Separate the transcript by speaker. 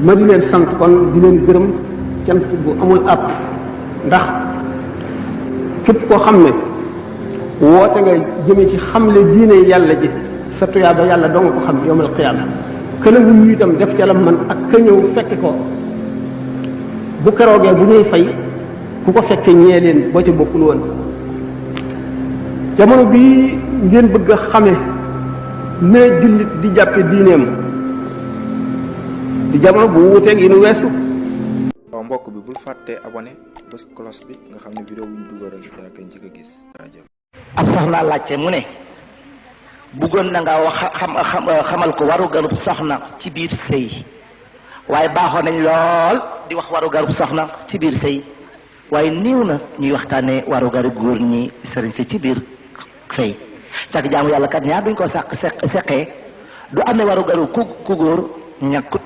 Speaker 1: ma di leen sant kon di leen gërëm cant bu amul àpp ndax képp koo xam ne woote nga jëme ci xamle diine yàlla ji sa tuyaaba yàlla doo nga ko xam yowmal qiyaama këla wuyu itam def ca la man ak ka ñëw fekke ko bu keroogee bu ñuy fay ku ko fekke ñee leen boo ca bokkul woon jamono bii ngeen bëgg a xame ne jullit di jàppe diineem di jamono bu wuuteeg yi nu weesu.
Speaker 2: waaw mbokk bi bul fàttee abonné bés cloche bi nga xam ne vidéo bu ñu dugal rek yaa koy njëkk a gis jaajëf.
Speaker 3: ab soxna laajte mu ne bëggoon na nga wax xamal ko waru garub soxna ci biir sëy waaye baaxoo nañ lool di wax waru garub soxna ci biir sëy waaye niiw na ñuy waxtaanee waru garub góor ñi sëriñ si ci biir sëy cak jaamu yàlla kat ñaar duñ ko seqee du amee waru garub ku góor ñàkkut